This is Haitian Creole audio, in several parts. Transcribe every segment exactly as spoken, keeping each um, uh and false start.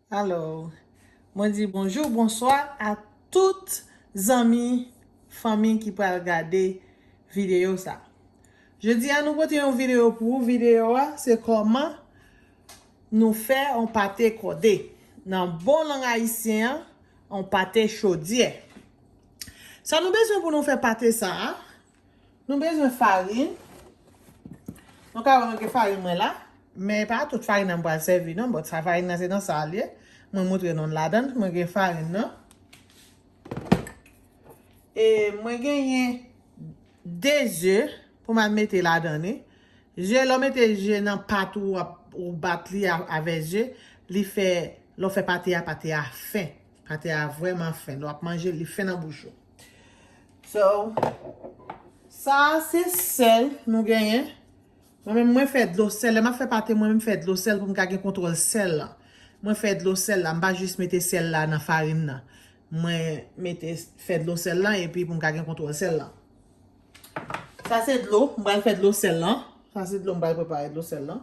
Alò, mwen di bonjou, bonswa a tout zanmi, fanmi ki pral gade videyo sa. Jodi a, nou pote yon videyo pou ou. Videyo a, se kòman nou fè yon pate kòde. Nan bon lang ayisyen an, yon pate chodyè. Sa nou bezwen pou nou fè pate sa a, nou bezwen farin. Nou ka wè mwen gen farin mwen la, men pa tout farin nan m pral sèvi non, but sa farin nan se nan sa l ye. Mwen montre nou l ladan l, mwen gen farin nan. E mwen genyen de ze pou m al mete ladan li. Ze, lè w mete ze nan pat ou, w ap, ou bat li a, avè ze, li fè, lè w fè pate a, pate a fen. Pate a vrèman fen. Lè w ap manje l, li fen nan bouch ou. So, sa a se sèl nou genyen. Mwen menm, mwen fè dlo sèl. Lè m ap fè pate, mwen menm fè dlo sèl pou m ka gen kontwòl sèl la. Mwen fè dlo sèl la, m pa jis mete sèl la nan farin nan. Mwen mete, fè dlo sèl la, epi pou m ka gen kontwòl sèl la. Sa se dlo, m pral fè dlo sèl la. Sa se dlo, m pral prepare dlo sèl la.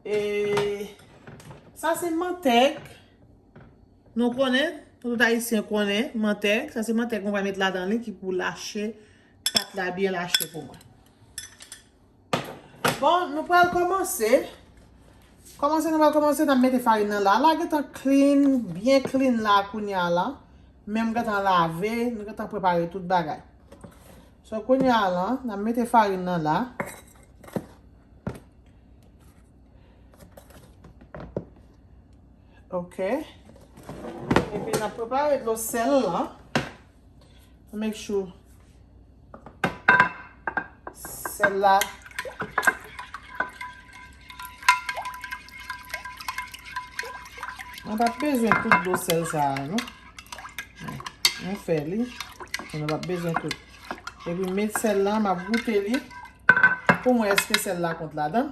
E sa se mantèg. Nou konnen, tout ayisyen konnen mantèg. Sa se mantèg mwen pral met ladan li ki pou lache, pat la byen lache pou mwen. Bon, nou pral kòmanse. Kòmanse, nou pral kòmanse, n ap mete farin nan la. La gentan clean, byen clean la kounye a la. Men m gentan lave, nou gentan prepare tout bagay. So, kounye a la, n ap mete farin nan la. Ok. Epi n ap prepare dlo sèl la. Make sure sèl la. Mwen pa t bezwen tout dlo sèl sa a, non. Nou fè li. Nou pa t bezwen tout. Epi met sèl la, m ap goute li pou m wè èske sèl la kont ladan.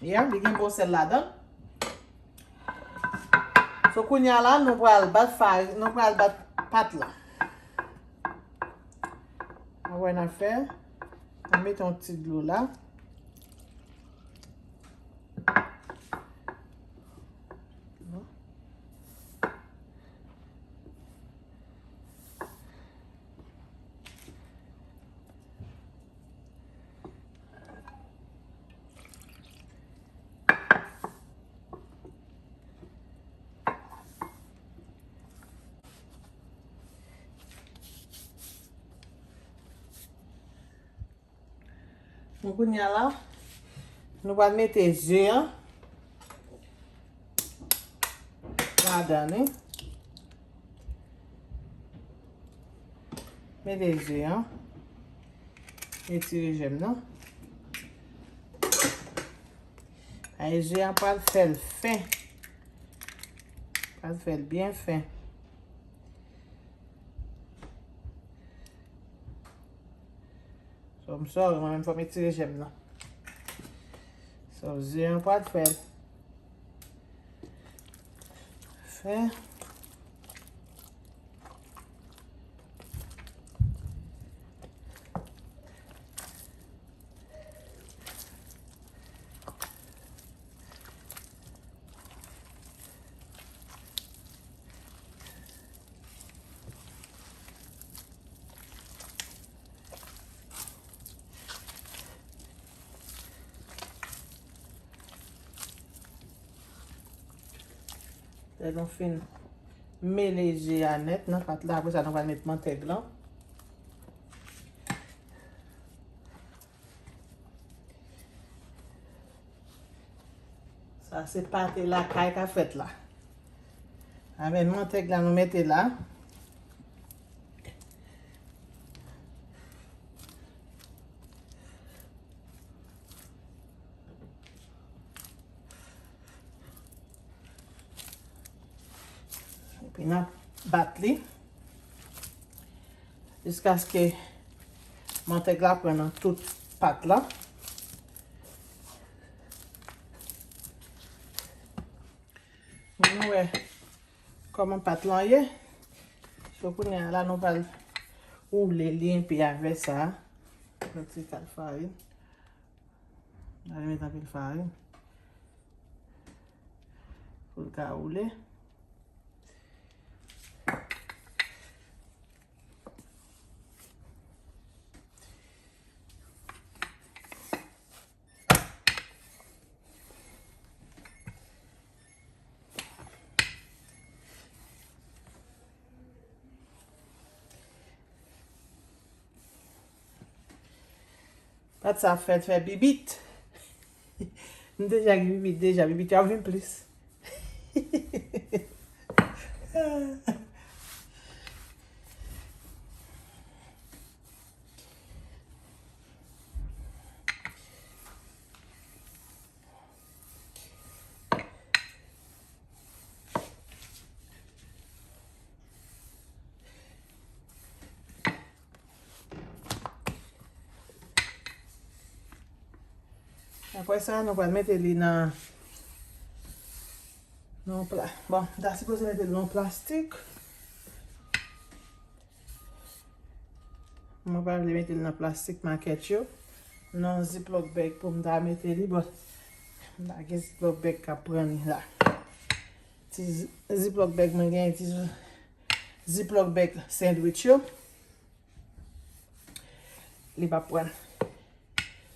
Yeah, li gen bon sèl ladan. So, kounye a la, nou pral bat fari, nou pral bat pat la. Mwen wè n ap fè. Mwen mete yon ti dlo la. Bon, kounye a la, nou pral mete ze an ladan li. Mete ze an. Retire jèm nan. Ay, ze an pral fè l fen. Pral fè l byen fen. So, m sòri, mwen menm fò m etire jèm nan. So, ze an pral fè l. Fè. Lè nou fin mele ze a nèt nan pat la, apre sa nou pral met mantèg lan. Sa se pate lakay k ap fèt la. Avèk mantèg la nou mete la. Epi n ap bat li jiskaske mantèg la pran nan tout pat la. Nou wè kòman pat lan ye. So, kounye a la, nou pral woule li enpe avè sa. Yon ti kal farin. N a met anpil farin. pou l ka woule. Pat sa fèt fè bibit. M deja gen bibit deja, bibit yo ap vin plis. Apre sa, nou pral mete li nan, nan yon pla-, bon, m ta sipoze mete li nan yon plastik. Mwen pa vle mete l nan plastik makèt yo. Nan ziplock bag pou m ta mete li, but m pa gen ziplock bag k ap pran li la. Ti zi-, ziplock bag mwen gen, ti zi-, ziplock bag sandwich yo. Li p ap pran.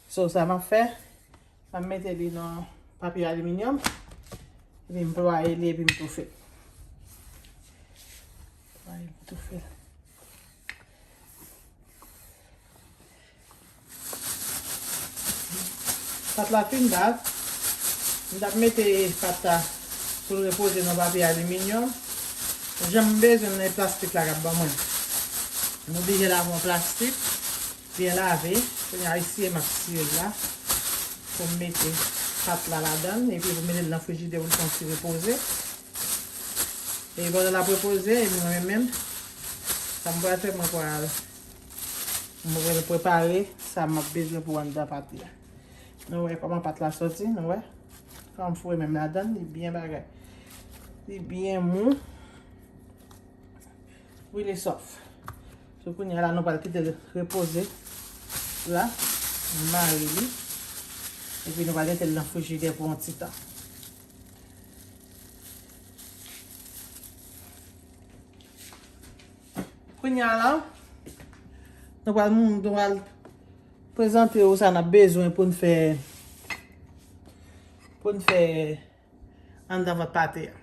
So, sa m ap fè, m ap mete li nan papye aliminyòm, epi m plwaye li, epi m toufe l. Plwaye, m toufe l. Pat la fin bat, m t ap mete pat la pou l repoze nan papye aliminyòm. Jan m bezwen l, nan plastik la k ap ban mwen. M oblije lave yon plastik. Byen lave. Kounye a, esye m ap siye l la. Pou m mete pat la ladan l, epi pou m mete l nan frijidè pou l fè yon ti repoze. E pandan l ap repoze, epi mwen menm, sa m pral fè, mwen pral, mwen pral prepare sa m ap bezwen pou anndan pate a. Nou wè kòman pat la soti, nou wè? Kòman m foure men m ladan l, li byen bagay. Li byen mou. Wi, li sòf. So, kounye a la, nou pral kite l repoze la. Nou mare li. Epi nou pral mete l nan frijidè pou yon ti tan. Kounye a la, nou pral, nou pral prezante w sa n ap bezwen pou n fè, pou n fè anndan vant pate a.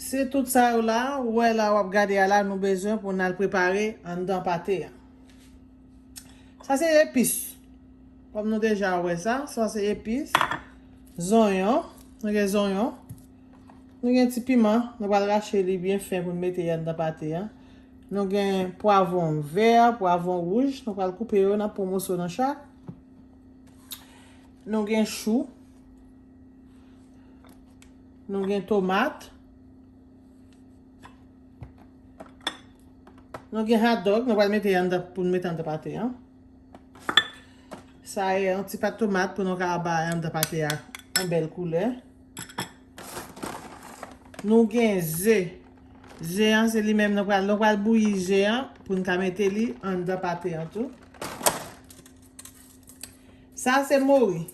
Se tout sa yo la, ou wè la, w ap gade a la, nou bezwen pou n al prepare anndan pate a. Sa se epis. Kòm nou deja wè sa, sa se epis. Zonyon. Nou gen zonyon. Nou gen ti piman. Nou pral rache li byen fen pou n mete anndan pate a. Nou gen pwavwon vè, pwavwon wouj. Nou pral koupe yo, n ap pran moso nan chak. Nou gen chou. Nou gen tomat. Nou gen hotdog, nou pral mete anndan pou n mete anndan pate a. Sa e yon ti pat tomat pou nou ka bay anndan pate a yon bèl koulè. Nou gen ze. Ze an se li menm nou pral, nou pral bouyi ze an pou n ka mete li anndan pate an tou. Sa se mori.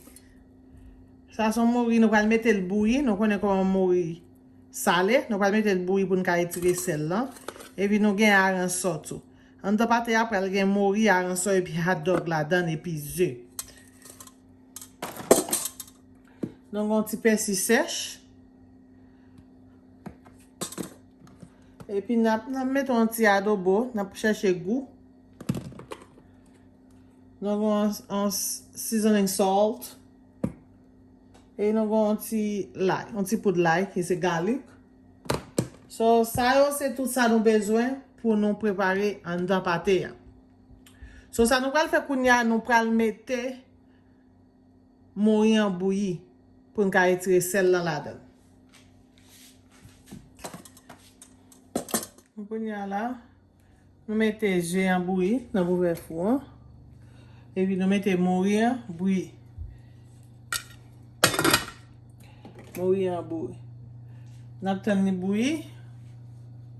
Sa se yon mori, nou pral mete l bouyi. Nou konnen kòman mori sale. Nou pral mete l bouyi pou n ka retire sèl lan. Epi nou gen aransò tou. Anndan pate a pral gen mori, aransò epi hotdog ladan l epi ze. Nou gen yon ti pèsi sèch. Epi n ap, n ap mete yon ti adobo, n ap chèche gou. Nou gen yon, yon seasoning salt. E nou gen yon ti lay, yon ti poud lay ki se garlic. So, sa yo se tout sa nou bezwen pou nou prepare anndan pate a. So, sa nou pral fè kounye a, nou pral mete mori an bouyi pou n ka retire sèl lan ladan l. Kounye a la, nou mete ze an bouyi nan kouvè fou an. Epi nou mete mori an bouyi. Mori an bouyi. N ap tann li bouyi.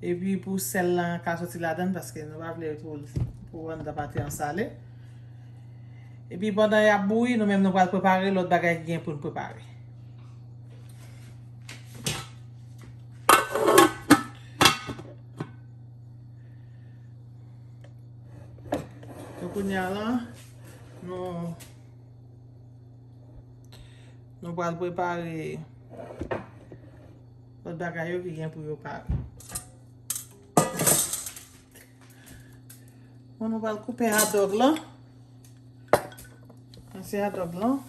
Epi pou sèl lan ka soti ladan l, paske nou pa vle pou, pou anndan pate an sale. Epi pandan y ap bouyi, nou menm nou pral prepare lòt bagay ki gen pou n prepare. Kounye a la, nou, nou pral prepare lòt bagay yo ki gen pou yo pare. Bon, nou pral koupe hot dog lan. Sa se hot dog lan.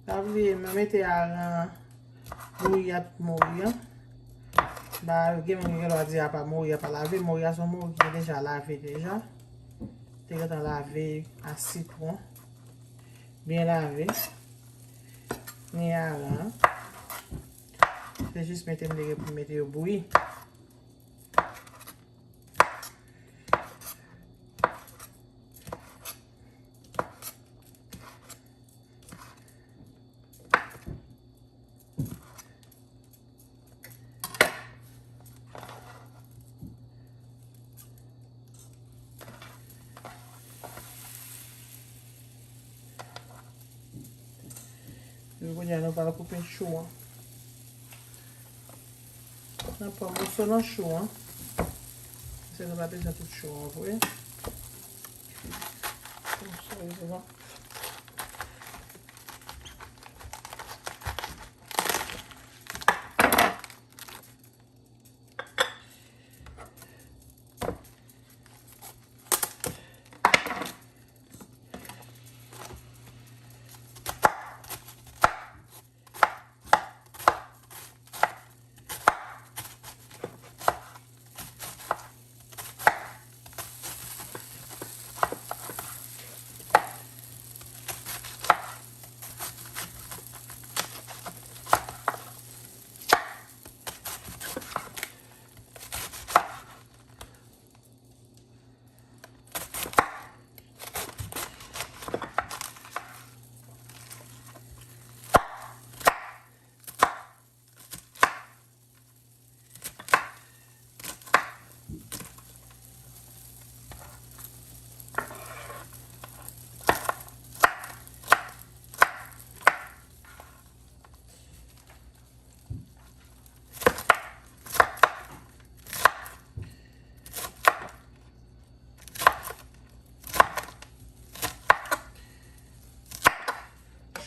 Pa bliye, mwen mete aran bouyi a tout mori an. Ba, gen moun ki gen dwa di a pa mori a pa lave. Mori a se yon mori ki te deja lave deja. Te gentan lave a sitwon. Byen lave. Ni aran. Se jis mete m te gen pou m mete yo bouyi. Epi kounye a nou pral koupe chou an. N ap pran moso nan chou an. Paske nou pa bezwen tout chou an vre. Moso yo.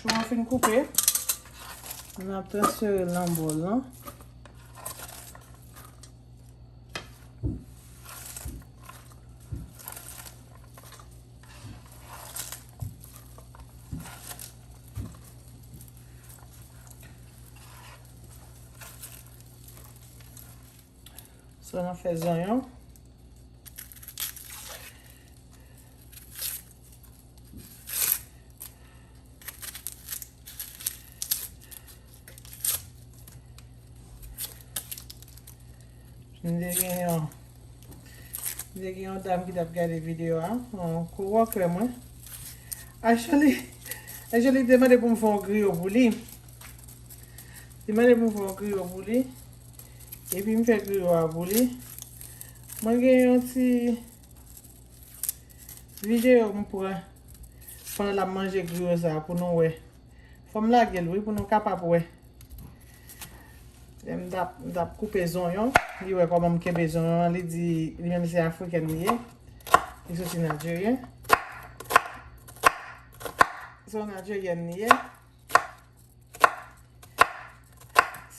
Chou an fin koupe. N ap transfere l nan bòl lan. So, n ap fè zonyon. M te gen yon, m te gen yon dam ki t ap gade videyo a, yon kowòkè mwen. Actually, actually, li te mande pou m fè yon griyo pou li. Li mande pou m fè yon griyo pou li. Epi m fè griyo a pou li. Mwen gen yon ti videyo m pran pandan l ap manje griyo sa pou nou wè. Fò m lage l wi pou nou kapab wè. Lè m t ap, m t ap koupe zonyon, li wè kòman m kenbe zonyon an, li di li menm se Afriken li ye. Li soti Nigeria. Se yon Nigerian li ye.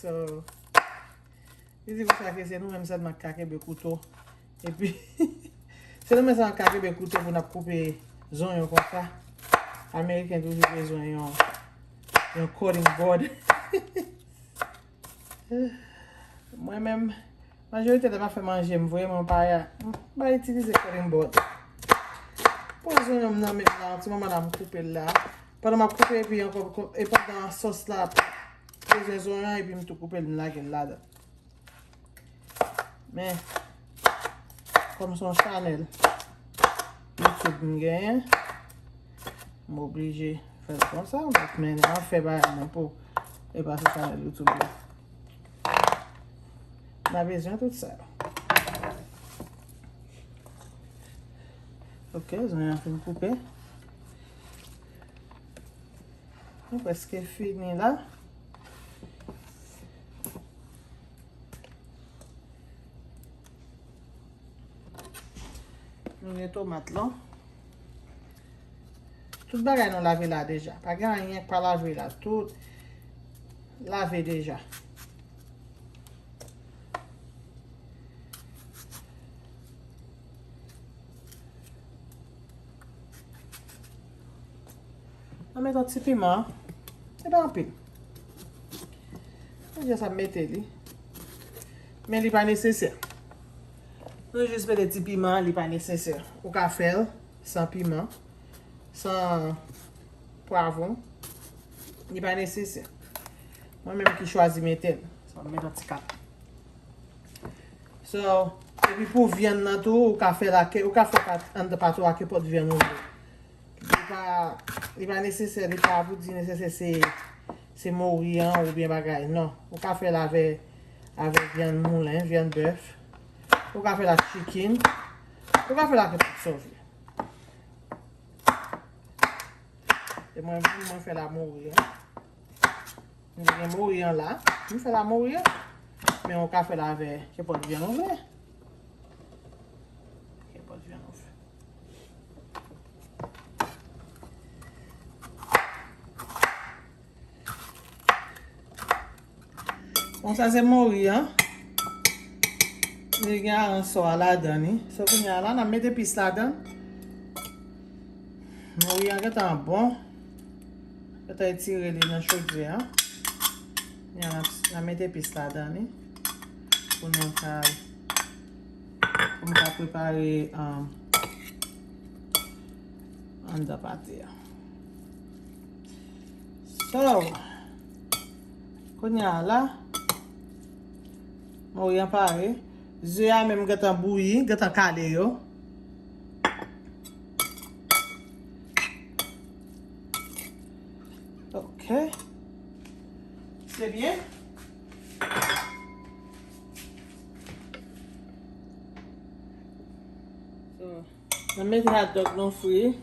So, li di konsa ke se nou menm sèlman ki ka kenbe kouto. Epi, se nou menm sèlman ki ka kenbe kouto pou n ap koupe zonyon konsa. Ameriken toujou bezwen yon, yon cutting board. Mwen menm, majorite lè m ap fè manje, m vrèman pa, m pa itilize cutting board. Pran zonyon m nan men m la, yon ti moman la, m koupe l la. Pandan m ap koupe, epi ankò, e pandan sòs la ap bezwen zonyon, epi m tou koupe l, m lage l ladan. Men, Kòm se yon chanèl YouTube m genyen, m oblije fè l konsa. Donk, men an fè bagay mwen pou e pa sou chanèl YouTube la. N a bezwen tout sa. Ok, zonyon an fin koupe. Nou prèske fini la. Nou gen tomat lan. Tout bagay nou lave la deja. Pa gen anyen k pa lave la. Tout lave deja. Mwen met yon ti piman. E pa anpil. Mwen jis ap mete li. Men li pa nesesè. Nou jis mete ti piman, li pa nesesè. Ou ka fè l san piman, san pwavwon. Li pa nesesè. Mwen menm ki chwazi mete l. So, mwen met yon ti kap. So, epi pou vyann nan tou, ou ka fè l ak, ou ka fè pat, anndan pat ou ak nenpòt vyann ou vle. Li pa, li pa nesesè, li pa pou di nesesè se, se mori an oubyen bagay, non. Ou ka fè l avè, avè vyann moulen, vyann bèf. Ou ka fè l ak chicken. Ou ka fè l ak nenpòt sa w vle. E mwen menm, mwen fè l ak mori an. M gen mori an la. M fè l ak mori an. Men ou ka fè l avè kenpòt vyann ou vle. Kenpòt vyann ou vle. Bon, sa se mori an. Li gen aransò a ladan li. So, kounye a la, n ap met epis ladan. Mori an gentan bon. Gentan etire li nan chodyè a. Kounye a, n ap, n ap met epis ladan li. Pou nou ka, pou nou ka prepare, um, anndan pate a. So, kounye a la, mori an pare. Ze a menm gentan bouyi, gentan kale yo. Ok. Se byen. So, N ap mete hotdog nou fri.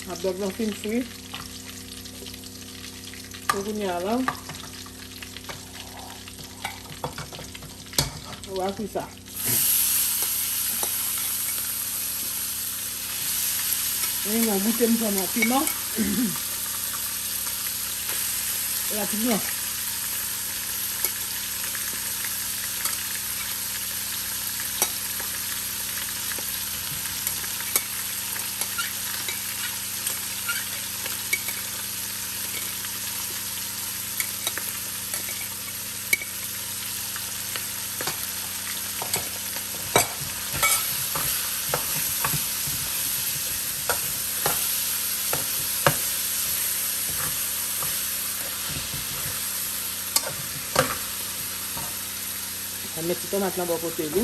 Hotdog lan fin fri. Pou kounye a la, ou va fri sa. Anyen, mwen goute m pran yon piman. Rapidman. Sa met ti tomat lan bò kote li.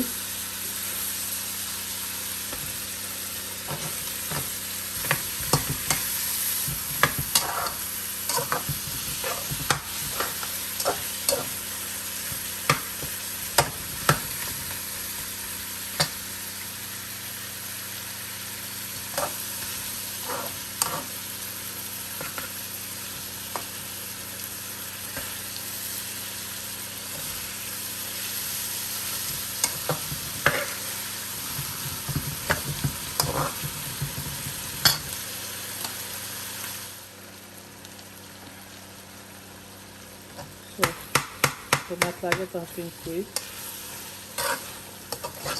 Tomat la gentan fin fri.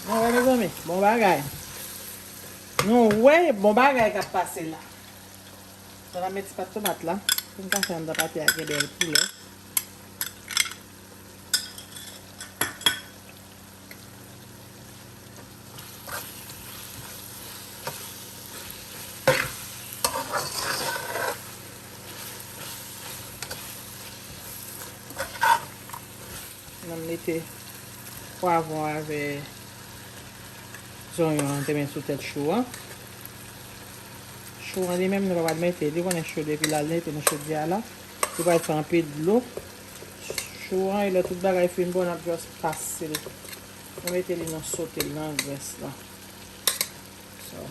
Nou wè, mezanmi, bon bagay. Nou wè, bon bagay k ap pase la. Sa va met ti pat tomat la. Pou m ka fè anndan pate a gen bèl koulè. Mwen mete pwavwon avè zonyon an te met sou tèt chou an. Chou an li menm, nou pa pral mete li, konnen chou depi l al mete nan chodyè a la, li pral fè anpil dlo. Chou an, e lè tout bagay fin bon, n ap just pase l. Nou mete li, nou sote l nan grès la. So.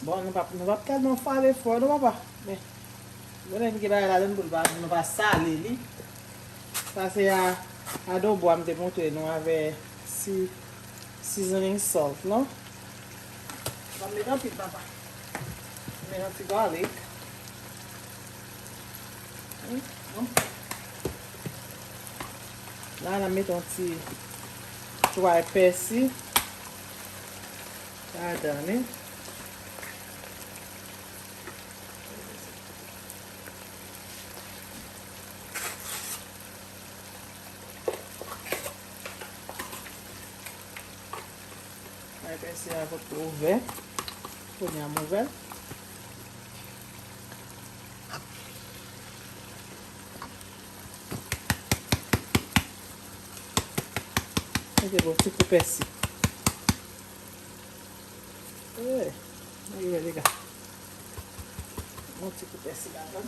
Bon, nou p ap, nou p ap tèlman fale fò, non, papa. Men, konnen li gen bagay ladan l pou l pa, nou pa sale li. Sa se a, adobo a m te montre nou avè si, seasoning salt, non? Ban m met anpil, papa. Met yon ti garlic. Hmm, bon. La, n a met yon ti dry pèsi ladan li. Ay, pèsi a potko ouvè. Kounye a m ouvè l. Mete bon ti kou pèsi. Eh, gade, lega. Bon ti kou pèsi ladan.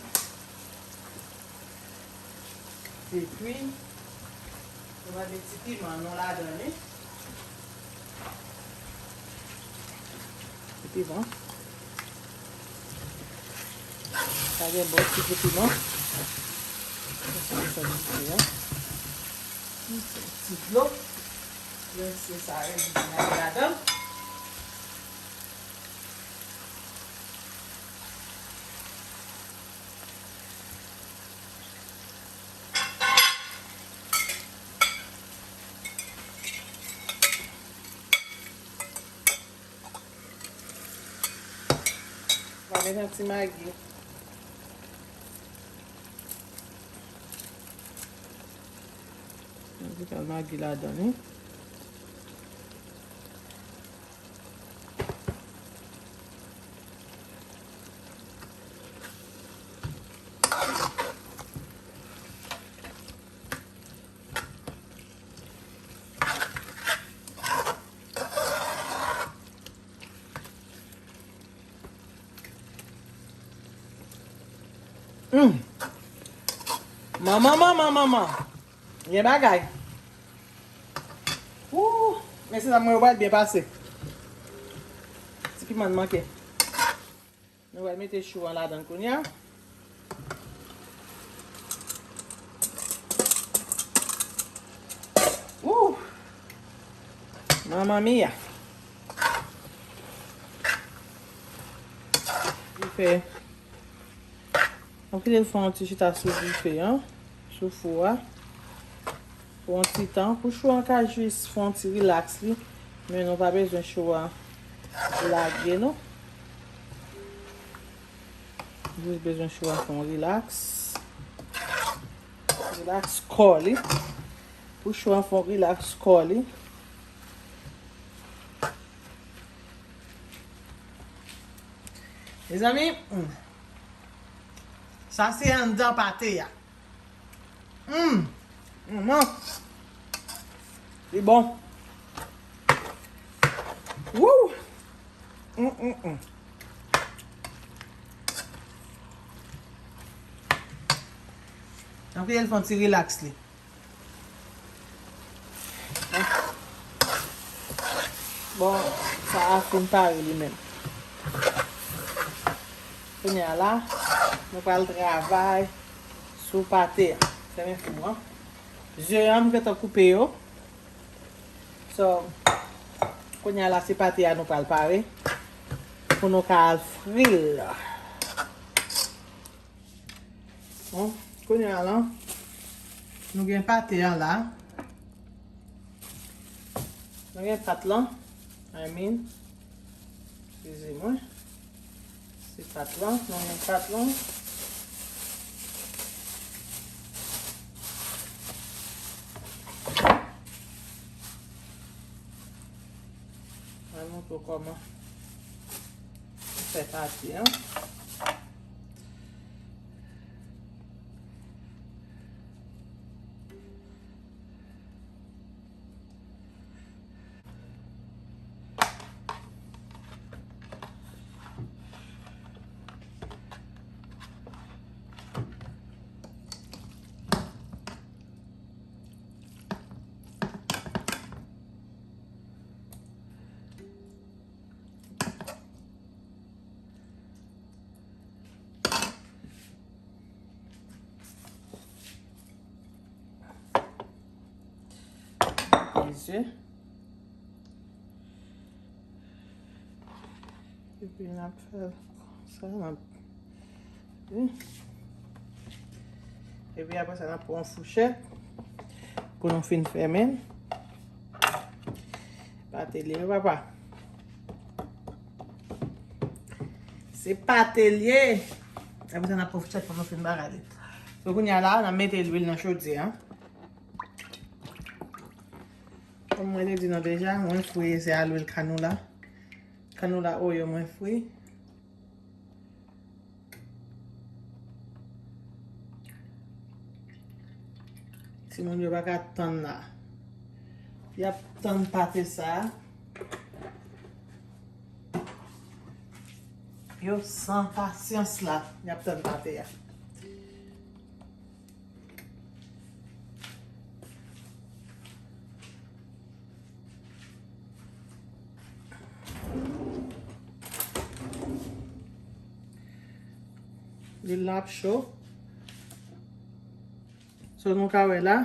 Epi, nou va met ti piman nou ladan li. Ti piman. Sa gen bon ti kou piman. Sa gen bon ti kou piman. Ti dlo. Lè se sa, lè se sa, ladan. Va met yon ti magi. Yon ti kal magi ladan li. Mm. Manman, manman, manman. Gen bagay. Ooh, men se sa mwen yo pral byen pase. Ti piman manke. Nou pral mete chou an ladan kounye a. Ooh. Mamma mia. Dife. Ann kite l fè yon ti chita sou dife an, sou fou a. Pou yon ti tan, pou chou an ka jis fè yon ti rilaks li. Men nou pa bezwen chou an lage non. Jis bezwen chou an fè yon rilaks. Rilaks kò li. Pou chou an fè yon rilaks kò li. Mezanmi, hmm. Sa se anndan pate a. Mm. Manman. Li bon. Wouw. Mm, mm, mm. Anpil fè yon ti rilaks li. Bon, sa a fin pare li menm. Kounye a la, nou pral travay Sou pate a. Fèmen fou an. Ze an, m gentan koupe yo. So, kounye a la, se pate a nou pral pare pou nou ka al fri l. Bon, kounye a la, nou gen pate a la. Nou gen pat lan. I mean, eskize mwen. Se pat lan. Nou gen pat lan. Mwen montre w kòman fè pate a. Epi n ap fè l konsa, n ap, wi. Epi apre sa, n ap pran yon fouchèt pou nou fin fèmen l. Pate l ye, wi, papa. Se pate l ye. Apre sa, n ap pran fouchèt pou nou fin bagay li. So, kounye a la, n ap mete lwil nan chodyè a. Kòm mwen te di nou deja, mwen fri se a lwil kanola. Kanola oil mwen fri. Timoun yo pa ka tann la. Y ap tann pate sa. Yo san pasyans la. Y ap tann pate a. Lwil la ap cho. So, nou ka wè la,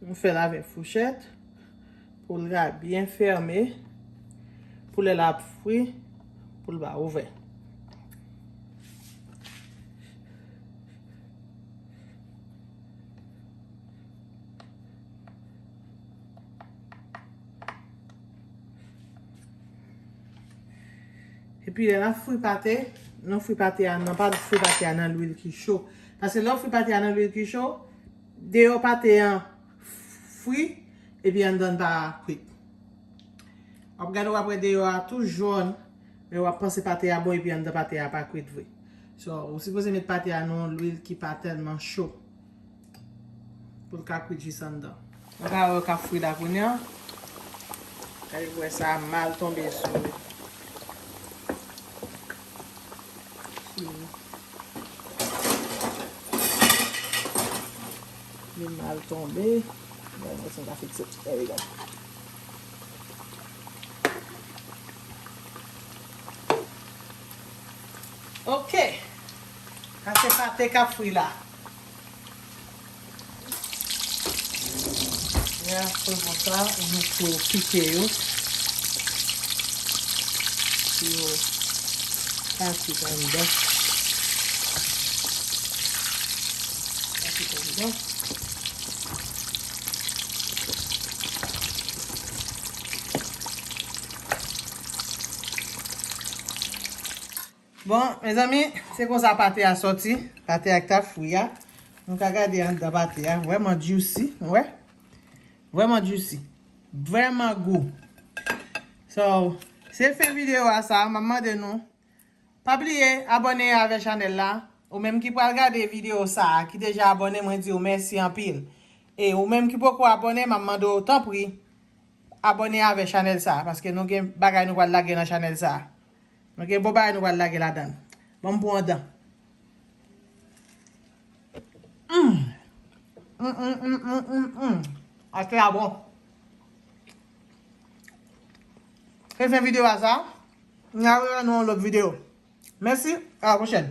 nou fè l avèk fouchèt pou l ka byen fèmen, pou lè l ap fri, pou l pa ouvè. Epi lè n ap fri pate, nou fri pate a, nou pa fri pate a nan lwil ki cho. Paske lè w fri pate a nan lwil ki cho, deyò pate an fri, epi anndan l pa kwit. W ap gade, w ap wè deyò a tou jòn, men w ap panse pate a bon, epi anndan pate a pa kwit vre. So, ou sipoze met pate a nan yon lwil ki pa tèlman cho. Pou l ka kwit jis anndan. Nou ka wè yo ka fri la kounye a. Gade pou wè sa mal tonbe sou, sou, li mal tonbe. Gade pou wè si nou ka fikse. There we go. Ok. Sa se pate k ap fri la. Lè a fri konsa, ou mete yo pike yo. Pou yo pa kwit anndan. Pa kwit anndan. Bon, mezanmi, se konsa pate a sòti. Pate a ki t ap fri a. Nou ka gade anndan pate a. Vrèman juicy, nou wè? Vrèman juicy. Vrèman gou. So, se fen videyo a sa. M ap mande nou, pa bliye abòne avè chanèl la. Ou menm ki pral gade videyo sa, ki deja abòne, mwen di w mèsi anpil. E ou menm ki poko abòne, m ap mande w, tanpri, abòne avè chanèl sa, paske nou gen bagay nou pral lage nan chanèl sa. Nou gen bon bagay nou pral lage ladan l. Ban m pran dan. Mm. Mm, mm, mm, mm, mm, mm. Atè a bon. Se fen videyo a sa. N a wè nan yon lòt videyo. Mèsi, a la pwochèn.